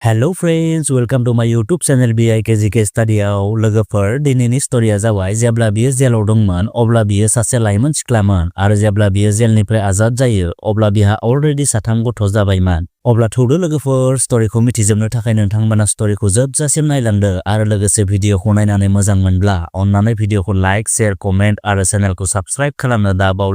Hello friends, welcome to my YouTube channel BIKGK Studyआव लोगोफोर दिनैनि स्टोरीया जाबाय जेब्ला बियो जेलाव दंमोन अब्ला बियो सासे लाइमोन सिख्लामोन आरो जेब्ला बियो जेलनिफ्राय आजाद जायो अब्ला बिहा अलरेडी 3 गथ' जाबायमोन। अब्ला थौदो लोगोफोर स्टोरीखौ मिथिजोबनो थाखाय नोंथांमोना स्टोरीखौ जोबजासिम नायलांदो आरो लोगोसे भिडिअखौ नायनानै मोजां मोनब्ला अन्नानै भिडिअखौ लाइक, शेयार, कमेन्ट आरो चेनेलखौ साबस्क्राइब खालामनो दाबाव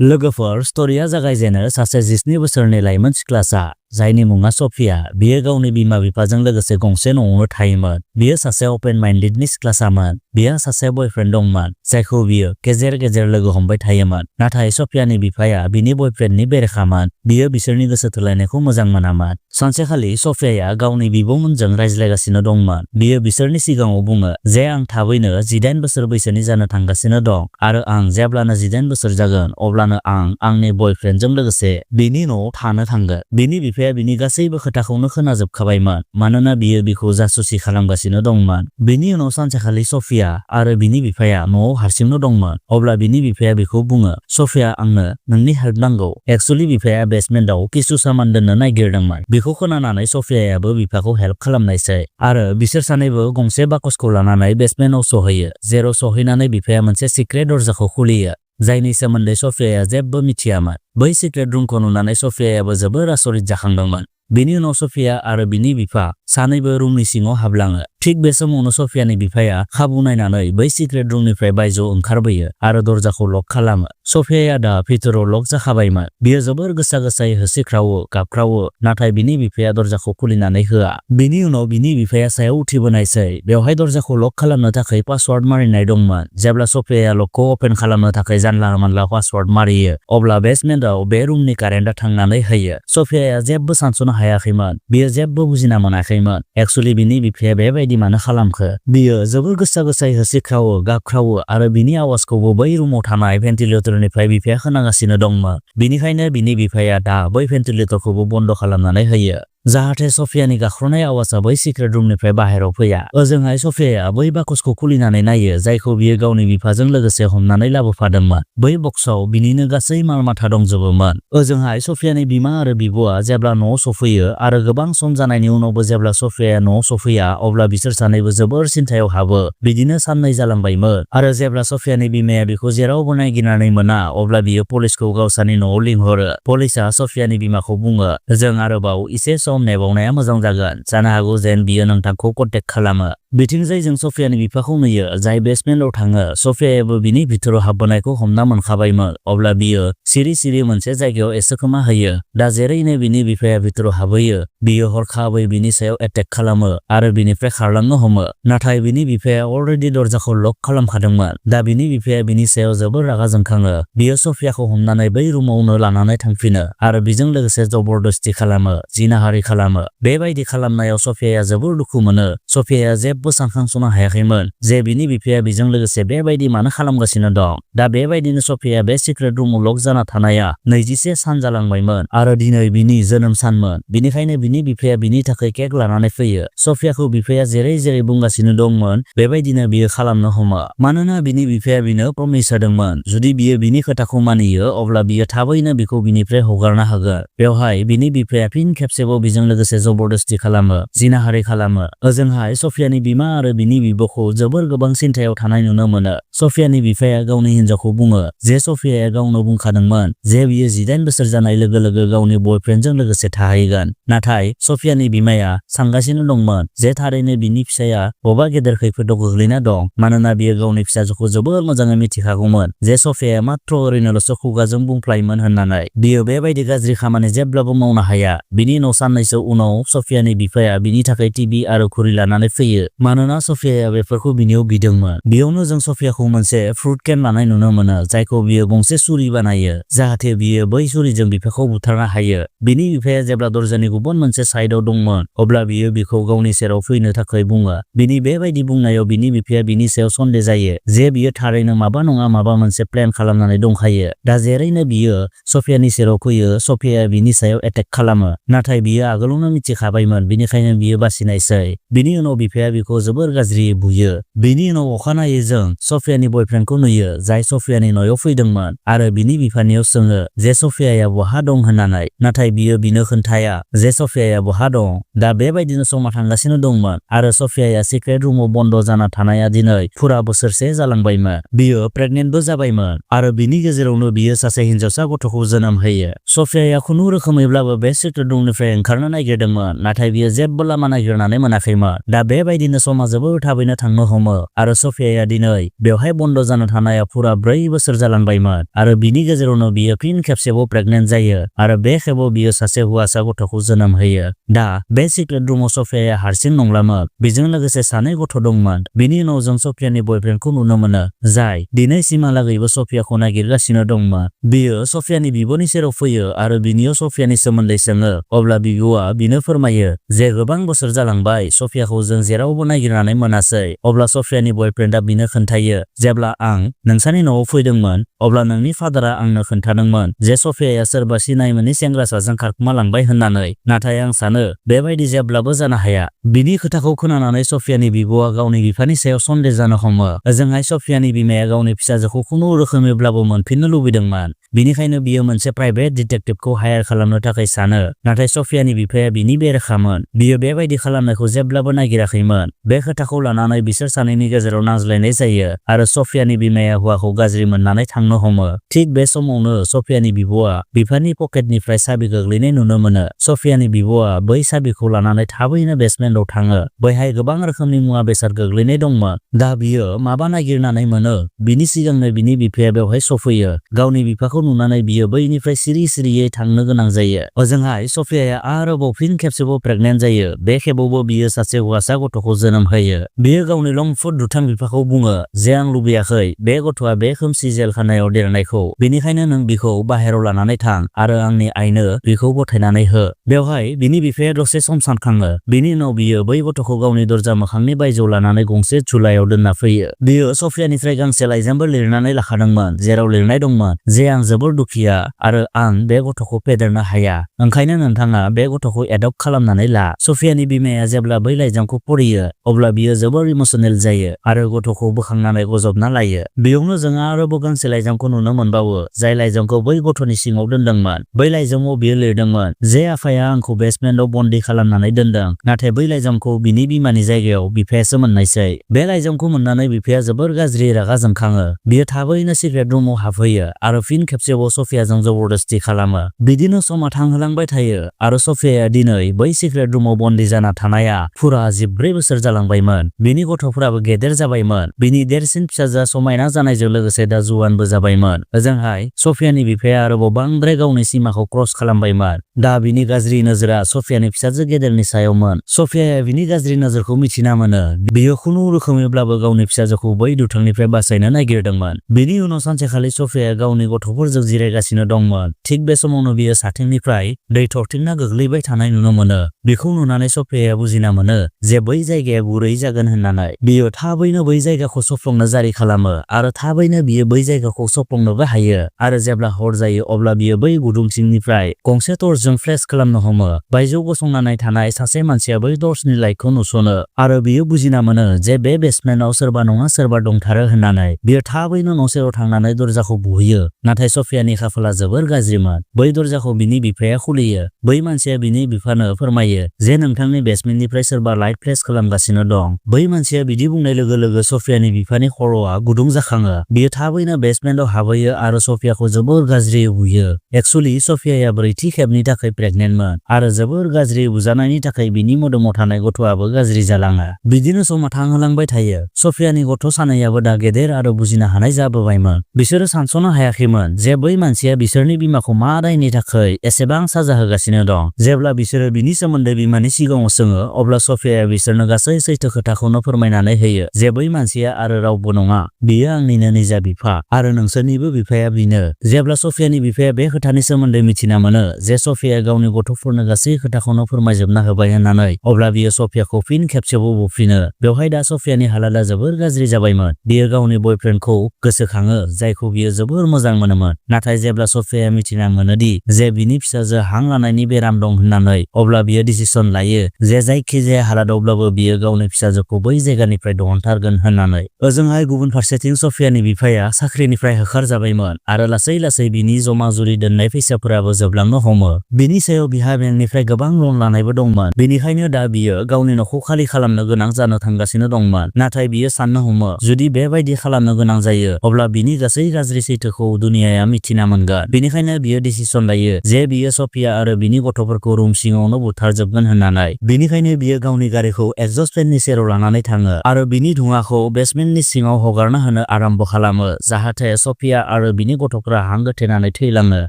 लोगोफोर स्टोरीया जागायजेनो सासे 17 बोसोरनि लाइमोन सिख्लासा जायनि मुङा सफिया। बियो गावनि बिमा-बिफाजों लोगोसे गंसे न'आवनो थायोमोन। बियो सासे ओपन माइन्डेडनि सिख्लासामोन। बिहा सासे बयफ्रेन्ड दंमोन जायखौ बियो गेजेर लोगो हमबाय थायोमोन। नाथाय सफियानि बिफाया बिनि बयफ्रेन्डनि बेरेखामोन। बियो बिसोरनि गोसो थोलायनायखौ मोजां मोनामोन। सानसेखालि सफियाया गावनि बिब'मोनजों रायज्लायगासिनो दंमोन। बियो बिसोरनि सिगाङाव बुङो जे आं थाबैनो 18 बोसोर बैसोनि जानो थांगासिनो दं आरो आं जेब्लानो 18 बोसोर जागोन अब्लानो आं आंनि बयफ्रेन्डजों लोगोसे बिनि न'आव थानो थांगोन। बिनि बिफाया बिनि गासैबो खोथाखौनो खोनाजोबखाबायमोन मानोना बियो बिखौ जासुसि खालामगासिनो दंमोन। बिनि उनाव सानसेखालि सफिया आरो बिनि बिफाया न'आव हारसिंनो दंमोन। अब्ला बिनि बिफाया बिखौ बुङो, सफिया आंनो नोंनि हेल्प नांगौ। एक्चुअली बिफाया बेसमेन्टआव किसु सामान दोननो नागिरदोंमोन। बेखौ खोनानानै सफियायाबो बिफाखौ हेल्प खालामनायसै आरो बिसोर सानैबो गंसे बाकसखौ लानानै बेसमेन्टआव सहैयो। जेराव सहैनानै बिफाया मोनसे सिक्रेट दरजाखौ खुलियो जायनि सोमोन्दै सफियाया जेबो मिथियामोन। बै सिक्रेट रुमखौ नुनानै सफियायाबो जोबोर आसरित जाखांदोंमोन। बिनि उनाव सफिया आरो बिनि बिफा सानैबो रुमनि सिङाव हाबलाङो। थिग बे समावनो सफियानि बिफाया खाबु नायनानै बै सिक्रेट रुमनिफ्राय बायजोआव ओंखारबोयो आरो दरजाखौ लक खालामो। सफियाया दा भितराव लक जाखाबायमोन। बियो जोबोर गोसायै होसिख्रावो, गाबख्रावो, नाथाय बिनि बिफाया दरजाखौ खुलिनानै होआ। बिनि उनाव बिनि बिफाया सायाव उथिबोनायसै। बेवहाय दरजाखौ लक खालामनो थाखाय पासवार्ड मारिनाय दंमोन। जेब्ला सफियाया लकखौ अपेन खालामनो थाखाय जानला-मानला पासवार्ड मारियो अब्ला बेसमेन्टआव बे रुमनि कारेन्टआ थांनानै होयो। सफियाया जेबो सानस'नो हायाखैमोन। बियो जेबो बुजिना मोनाखैमोन। एक्चुअली बिनि बिफाया बेबायदि मानो खालामखो। बियो जोबोर गोसायै होसिख्रावो, गाबख्रावो आरो बिनि आवाजखौबो बै रुमाव थानाय भेन्टिलेटरनिफ्राय बिफाया खोनागासिनो दंमोन। बिनिखायनो बिनि बिफाया दा बै भेन्टिलेटरखौबो बन्द खालामनानै होयो जाहाथे सफियानि गाख्रनाय आवाजआ बै सिक्रेट रुमनिफ्राय बाहेरायाव फैया। ओजोंहाय सफियाया बै बाकसखौ खुलिनानै नायो जायखौ बियो गावनि बिफाजों लोगोसे हमनानै लाबोफादोंमोन। बै बक्सआव बिनिनो गासै माल-माथा दंजोबोमोन। ओजोंहाय सफियानि बिमा आरो बिब'आ जेब्ला न'आव सफैयो आरो गोबां सम जानायनि उनावबो जेब्ला सफियाया न'आव सफैया अब्ला बिसोर सानैबो जोबोर सिन्थायाव हाबो। बिदिनो साननै जालांबायमोन आरो जेब्ला सफियानि बिमाया बिखौ जेरावबो नागिरनानै मोना अब्ला बियो पुलिसखौ गावसानि न'आव लिंहरो। पुलिसआ सफियानि बिमाखौ बुङो, जों आरोबाव एसे सम नेबावनाया मोजां जागोन। जानो हागौ जेन बियो नोंथांखौ कन्टेक्ट खालामो। बिथिंजाय जों सफियानि बिफाखौ नुयो जाय बेसमेन्टआव थाङो। सफियायाबो बिनि भितराव हाबबोनायखौ हमना मोनखाबायमोन। अब्ला बियो सिरि मोनसे जायगायाव एसेखोमा होयो। दा जेरैनो बिनि बिफाया भितराव हाबहैयो बियो हरखाबै बिनि सायाव एटेक खालामो आरो बिनिफ्राय खारलांनो हमो। नाथाय बिनि बिफाया अलरेडि दरजाखौ लक खालामखादोंमोन। दा बिनि बिफाया बिनि सायाव जोबोर रागा जोंखाङो। बियो सफियाखौ हमनानै बै रुमावनो लानानै थांफिनो आरो बिजों लोगोसे जबरदस्ति खालामो, जिनाहारि खालामो। बेबायदि खालामनायाव सफियाया जोबोर दुखु मोनो। सफियाया जेबो सानखांस'नो हायाखैमोन जे बिनि बिफाया बिजों लोगोसे बेबायदि मानो खालामगासिनो दं। दा बेबायदिनो सफियाया बे सिक्रेट रुमाव लक जाना थानाया 21 सान जालांबायमोन आरो दिनै बिनि जोनोम सानमोन। बिनिखायनो बिनि बिफाया बिनि थाखाय केक लानानै फैयो। सफियाखौ बिफाया जेरै बुंगासिनो दंमोन बेबायदिनो बियो खालामनो हमो। मानोना बिनि बिफाया बिनो प्रमिस होदोंमोन जुदि बियो बिनि खोथाखौ मानियो अब्ला बियो थाबैनो बिखौ बिनिफ्राय हगारना होगोन। बेवहाय बिनि बिफाया फिन खेबसेबाव बिजों लोगोसे जबरदस्ति खालामो, जिनाहारि खालामो। ओजोंहाय सफियानि बिमा आरो बिनि बिब'खौ जोबोर गोबां सिन्थायाव थानाय नुनो मोनो। सफियानि बिफाया गावनि हिनजावखौ बुङो जे सफियाया गावनो बुंखादोंमोन जे बियो 18 बोसोर जानाय लोगो गावनि बयफ्रेन्डजों लोगोसे थाहैगोन। नाथाय सफियानि बिमाया सानगासिनो दंमोन जे थारैनो बिनि फिसाया बबेबा गेदेर खैफोदाव गोग्लैना दं। मानोना बियो गावनि फिसाजोखौ जोबोर मोजाङै मिथिखागौमोन जे सफियाया मात्र ओरैनोल'सो खुगाजों बुंफ्लायोमोन होननानै। बियो बेबायदि गाज्रि खामानि जेब्लाबो मावनो हाया। बिनि उनाव साननैसो उनाव सफियानि बिफाया बिनि थाखाय टिभि आरो घुरि लानानै फैयो मानोना सफियाया बेफोरखौ बिनियाव बिदोंमोन। बेयावनो जों सफियाखौ मोनसे फ्रुट केन लानाय नुनो मोनो जायखौ बियो गंसे सुरि बानायो जाहाथे बियो बै सुरिजों बिफाखौ बुथारनो हायो। बिनि बिफाया जेब्ला दरजानि गुबुन मोनसे साइडआव दंमोन अब्ला बियो बिखौ गावनि सेराव फैनो थाखाय बुङो। बिनि बेबायदि बुंनायाव बिनि बिफाया बिनि सायाव सन्देह जायो जे बियो थारैनो माबा नङा माबा मोनसे प्लेन खालामनानै दंखायो। दा जेरैनो बियो सफियानि सेराव फैयो सफियाया बिनि सायाव एटेक खालामो। नाथाय बियो आगोलावनो मिथिखाबायमोन बिनिखायनो बियो बासिनायसै। बिनि उनाव बिफाया बिखौ जोबोर गाज्रि बुयो। बिनि उनाव अखानायै जों सफियानि बयफ्रेन्डखौ नुयो जाय सफियानि न'आव फैदोंमोन आरो बिनि बिफानियाव सोङो जे सफियाया बहा दं होननानै, नाथाय बियो बिनो खोन्थाया जे सफियाया बहा दं। दा बेबायदिनो समा थांगासिनो दंमोन आरो सफियाया सिक्रेट रुमाव बन्द जाना थानाया दिनै फुरा बोसोरसे जालांबायमोन। बियो प्रेगनेन्टबो जाबायमोन आरो बिनि गेजेरावनो बियो सासे हिनजावसा गथ'खौ जोनोम होयो। सफियाया खुनु रोखोमैब्लाबो बे सिक्रेट रुमनिफ्राय ओंखारनो नागिरदोंमोन, नाथाय बियो जेबो लामा नागिरनानै मोनाखैमोन। दा बेबायदिनो समा जोबोर थाबैनो थांनो हमो आरो सफियाया दिनै बेवहाय बन्द जाना थानाया फुरा 4 बोसोर जालांबायमोन आरो बिनि गेजेरावनो बियो फिन खेबसेबाव प्रेगनेन्ट जायो आरो बे खेबाव बियो सासे हौवासा गथ'खौ जोनोम होयो। दा बे सिक्रेट रुमाव सफियाया हारसिं नंलामोन, बेजों लोगोसे 2 गथ' दंमोन। बिनि उनाव जों सफियानि बयफ्रेन्डखौ नुनो मोनो जाय दिनैसिमहालागैबो सफियाखौ नागिरगासिनो दंमोन। बियो सफियानि बिब'नि सेराव फैयो आरो बिनियाव सफियानि सोमोन्दै सोङो। अब्ला बिब'आ बिनो फोरमायो जे गोबां बोसोर जालांबाय सफियाखौ जों जेरावबो नागिरनानै मोनासै। अब्ला सफियानि बयफ्रेन्डआ बिनो खोन्थायो जेब्ला आं नोंसानि न'आव फैदोंमोन अब्ला नोंनि फादारा आंनो खोन्थादोंमोन जे सफियाया सोरबा सिनाय मोनै सेंग्रासाजों खारखोमालांबाय होननानै, नाथाय आं सानो बेबायदि जेब्लाबो जानो हाया। बिनि खोथाखौ खोनानानै सफियानि बिब'आ गावनि बिफानि सायाव सन्देह जानो हमो। ओजोंहाय सफियानि बिमाया गावनि फिसाजोखौ खुनु रोखोमैब्लाबो मोनफिननो लुबैदोंमोन, बिनिखायनो बियो मोनसे प्राइभेट डिटेक्टिभखौ हायार खालामनो थाखाय सानो। नाथाय सफियानि बिफाया बिनि बेरेखामोन। बियो बेबायदि खालामनायखौ जेब्लाबो नागिराखैमोन। बे खोथाखौ लानानै बिसोर सानैनि गेजेराव नांज्लायनाय जायो आरो सफियानि बिमाया हौवाखौ गाज्रि मोननानै थांनो हमो। थिग बे समावनो सफियानि बिब'आ बिफानि पकेटनिफ्राय साबि गोग्लैनाय नुनो मोनो। सफियानि बिब'आ बै साबिखौ लानानै थाबैनो बेसमेन्टआव थाङो। बैहाय गोबां रोखोमनि मुवा बेसाद गोग्लैनाय दंमोन। दा बियो माबा नागिरनानै मोनो बिनि सिगांनो बिनि बिफाया बेवहाय सफैयो। गावनि बिफाखौ नुनानै बियो बैनिफ्राय सिरि सिरियै थांनो गोनां जायो। ओजोंहाय सफियाया आरोबाव फिन खेबसेबाव प्रेगनेन्ट जायो। बे खेबावबो बियो सासे हौवासा गथ'खौ जोनोम होयो। बियो गावनि लंफुट दुथां बिफाखौ बुङो जे आं लुबैयाखै बे गथ'आ बे खोमसि जेलखानायाव देरनायखौ, बेनिखायनो नों बिखौ बाहेराव लानानै थां आरो आंनि आइनो बिखौ गथायनानै हो। बेवहाय बिनि बिफाया दसे सम सानखाङो। बिनि उनाव बियो बै गथ'खौ गावनि दरजा मोखांनि बायजोआव लानानै गंसे झुलायाव दोनना फैयो। बियो सफियानिफ्राय गांसे लाइजामबो लिरनानै लाखादोंमोन जेराव लिरनाय दंमोन जे आं जोबोर दुखिया आरो आं बे गथ'खौ फेदेरनो हाया, ओंखायनो नोंथाङा बे गथ'खौ एडप्ट खालामनानै ला। सफियानि बिमाया जेब्ला बै लाइजामखौ फरायो अब्ला बियो जोबोर इमोसनेल जायो आरो गथ'खौ बोखांनानै गजबना लायो। बेयावनो जों आरोबाव गांसे लाइजामखौ नुनो मोनबावो जाय लाइजामखौ बै गथ'नि सिङाव दोनदोंमोन। बै लाइजामाव बियो लिरदोंमोन जे आफाया आंखौ बेसमेन्टआव बन्दी खालामनानै दोनदों, नाथाय बै लाइजामखौ बिनि बिमानि जायगायाव बिफायासो मोननायसै। बे लाइजामखौ मोननानै बिफाया जोबोर गाज्रि रागा जोंखाङो। बियो थाबैनो सिक्रेट रुमाव हाबहैयो आरो फिन खेबसेबाव सफियाजों जबरदस्ति खालामो। बिदिनो समा थांहोलांबाय थायो आरो सफियाया दिनै बै सिक्रेट रुमाव बन्दी जाना थानाया फुरा 14 बोसोर जालांबायमोन। बिनि गथ'फोराबो गेदेर जाबायमोन। बिनि देरसिन फिसाजोआ समायना जानायजों लोगोसे दा जुवानबो जाबायमोन। ओजोंहाय सफियानि बिफाया आरोबाव बांद्राय गावनि सिमाखौ क्रस खालामबायमोन। दा बिनि गाज्रि नोजोरा सफियानि फिसाजो गेदेरनि सायावमोन। सफियाया बिनि गाज्रि नोजोरखौ मिथिना मोनो। बियो खुनु रोखोमैब्लाबो गावनि फिसाजोखौ बै दुथांनिफ्राय बासायनो नागिरदोंमोन। बिनि उनाव सानसेखालि सफियाया गावनि गथ'फोरजों जिरायगासिनो दंमोन। थिग बे समावनो बियो साथिंनिफ्राय दै थरथिंना गोग्लैबाय थानाय नुनो मोनो। बेखौ नुनानै सफियाया बुजिना मोनो जे बै जायगाया गुरै जागोन होननानै। बियो थाबैनो बै जायगाखौ सफ्लंनो जारि खालामो आरो थाबैनो बियो बै जायगाखौ सफ्लंनोबो हायो आरो जेब्ला हर जायो अब्ला बियो बै गुदुं सिंनिफ्राय गंसे टर्चजों फ्लेश खालामनो हमो। बायजोआव गसंनानै थानाय सासे मानसिया बै टर्चनि लाइटखौ नुसनो आरो बियो बुजिना मोनो जे बे बेसमेन्टआव सोरबा नङा सोरबा दंथारो होननानै। बियो थाबैनो न' सेराव थांनानै दरजाखौ बुहैयो, नाथाय सफियानि खाफाला जोबोर गाज्रिमोन। बै दरजाखौ बिनि बिफाया खुलियो। बै मानसिया बिनि बिफानो फोरमायो जे नोंथांनि बेसमेन्टनिफ्राय सोरबा लाइट फ्लेश खालामगासिनो दं। बै मानसिया बिदि बुंनाय लोगो लोगो सफियानि बिफानि खर'आ गुदुं जाखाङो। बियो थाबैनो बेसमेन्टआव हाबहैयो आरो सफियाखौ जोबोर गाज्रि बुयो। एक्चुअली सफियाया 4थि खेबनि थाखाय प्रेगनेन्टमोन आरो जोबोर गाज्रि बुजानायनि थाखाय बिनि मोदोमाव थानाय गथ'आबो गाज्रि जालाङो। बिदिनो समा थांहोलांबाय थायो। सफियानि गथ' सानैयाबो दा गेदेर आरो बुजिनो हानाय जाबोबायमोन। बिसोरो सानस'नो हायाखैमोन जे बै मानसिया बिसोरनि बिमाखौ मा दायनि थाखाय एसेबां साजा होगासिनो दं। जेब्ला बिसोरो बिनि सोमोन्दै बिमानि सिगाङाव सोङो अब्ला सफियाया बिसोरनो गासै सैथो खोथाखौनो फोरमायनानै होयो जे बै मानसिया आरो रावबो नङा, बियो आंनिनो निजा बिफा आरो नोंसोरनिबो बिफाया बिनो। जेब्ला सफियानि बिफाया बे खोथानि सोमोन्दै मिथिना मोनो जे सफियाया गावनि गथ'फोरनो गासै खोथाखौनो फोरमायजोबना होबाय होननानै, अब्ला बियो सफियाखौ फिन खेबसेबाव बुफिनो। बेवहाय दा सफियानि हालोदा जोबोर गाज्रि जाबायमोन। बियो गावनि बयफ्रेन्डखौ गोसोखाङो जायखौ बियो जोबोर मोजां मोनोमोन। नाथाय जेब्ला सफियाया मिथिना मोनोदि जे बिनि फिसाजो हां लानायनि बेराम दं होननानै अब्ला बियो डिसिसन लायो जे जायखिजाया हालादावब्लाबो बियो गावनि फिसाजोखौ बै जायगानिफ्राय दिहुनथारगोन होननानै। ओजोंहाय गुबुन फारसेथिं सफियानि बिफाया साख्रिनिफ्राय होखारजाबायमोन आरो लासै लासै बिनि जमा जुरि दोननाय फैसाफोराबो जोबलांनो हमो। बिनि सायाव बिहा बेंकनिफ्राय गोबां लन लानायबो दंमोन। बेनिखायनो दा बियो गावनि न'खौ खालि खालामनो गोनां जानो थांगासिनो दंमोन। नाथाय बियो साननो हमो जुदि बेबायदि खालामनो गोनां जायो अब्ला बिनि गासै गाज्रि सैथोखौ दुनियाया मिथिना मोनगोन। बेनिखायनो बियो डिसिसन लायो जे बियो सफिया आरो बिनि गथ'फोरखौ रुम सिङावनो बुथारजोबगोन होननानै। बेनिखायनो बियो गावनि गारिखौ एग्जस्ट फेननि सेराव लानानै थाङो आरो बिनि धुङाखौ बेसमेन्टनि सिङाव हगारना होनो आराम्भ खालामो जाहाथे सफिया आरो बिनि गथ'फोरा हां गोथेनानै थैलाङो।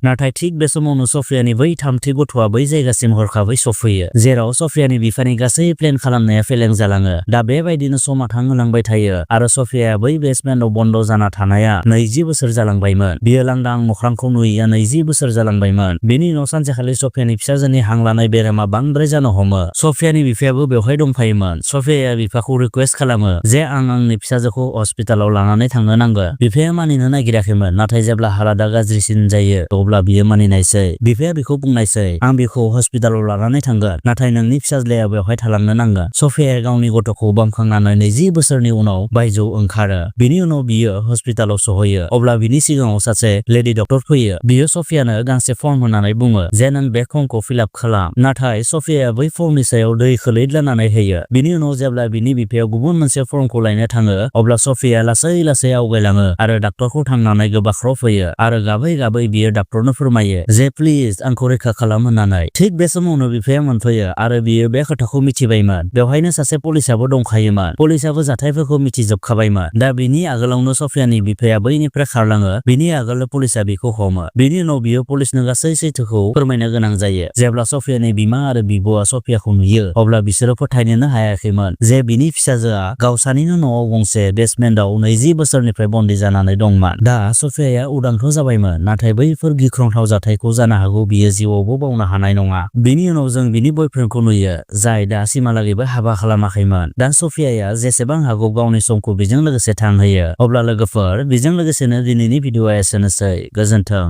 नाथाय थिग बे समावनो सफियानि बै थामथि गथ'आ बै जायगासिम हरखाबै सफैयो जेराव सफियानि बिफानि गासै प्लेन खालामनाया फेलें जालाङो। दा बेबायदिनो समा थांहोलांबाय थायो आरो सफियाया बै बेसमेन्टआव बन्द जाना थानाया 20 बोसोर जालांबायमोन। बियो लांदां मोख्रांखौ नुयैया 20 बोसोर जालांबायमोन। बेनि उनाव सानसेखालि सफियानि फिसाजोनि हां लानाय बेरामा बांद्राय जानो हमो। सफियानि बिफायाबो बेवहाय दंफायोमोन। सफियाया बिफाखौ रिक्वेस्ट खालामो जे आंनि फिसाजोखौ हस्पिटालाव लानानै थांनो नांगोन। बिफाया मानिनो नागिराखैमोन नाथाय जेब्ला हालादा गाज्रिसिन जायो अब्ला बियो मानिनायसै। बिफाया बिखौ बुंनायसै आं बिखौ हस्पिटालाव लानानै थांगोन नाथाय नोंनि फिसाज्लाया बेवहाय थालांनो नांगोन। सफियाया गावनि गथ'खौ बामखांनानै 20 बोसोरनि उनाव बायजोआव ओंखारो। बिनि उनाव बियो हस्पिटालाव सहैयो अब्ला बिनि सिगाङाव सासे लेडि डक्टर फैयो। बियो सफियानो गांसे फर्म होनानै बुङो जे नों बे फर्मखौ फिलआप खालाम। नाथाय सफियाया बै फर्मनि सायाव दै खोलैद्लानानै होयो। बिनि उनाव जेब्ला बिनि बिफाया गुबुन मोनसे फर्मखौ लायनो थाङो अब्ला सफिया लासै लासै आवगायलाङो आरो डाक्टरखौ थांनानै गोबाख्रब होयो आरो गाबै गाबै बियो डाक्टरनो फोरमायो जे प्लिज आंखौ रैखा खालाम होननानै। थिग बे समावनो बिफाया मोनफैयो आरो बियो बे खोथाखौ मिथिबायमोन। बेवहायनो सासे पुलिसाबो दंखायोमोन। पुलिसाबो जाथायफोरखौ मिथिजोबखाबायमोन। दा बिनि आगोलावनो सफियानि बिफाया बैनिफ्राय खारलाङो। बिनि आगोलनो पुलिसा बिखौ हमो। बिनि उनाव बियो पुलिसनो गासै सैथोखौ फोरमायनो गोनां जायो। जेब्ला सफियानि बिमा आरो बिब'आ सफियाखौ नुयो अब्ला बिसोरो फोथायनोनो हायाखैमोन जे बिनि फिसाजोआ गावसानिनो न'आव गंसे बेसमेन्टआव 20 बोसोरनिफ्राय बन्दी जानानै दंमोन। दा सफियाया उदांथ' जाबायमोन नाथाय बैफोर गिख्रंथाव जाथायखौ जानो हागौ बियो जिउआवबो बावनो हानाय नङा। बिनि उनाव जों बिनि बयफ्रेन्डखौ नुयो जाय दासिमहालागैबो हाबा खालामाखैमोन। दा सफियाया जेसेबां हागौ गावनि समखौ बेजों लोगोसे थांहोयो। अब्ला लोगोफोर बेजों लोगोसेनो दिनैनि भिडिअआ एसेनोसै। गोजोन्थों।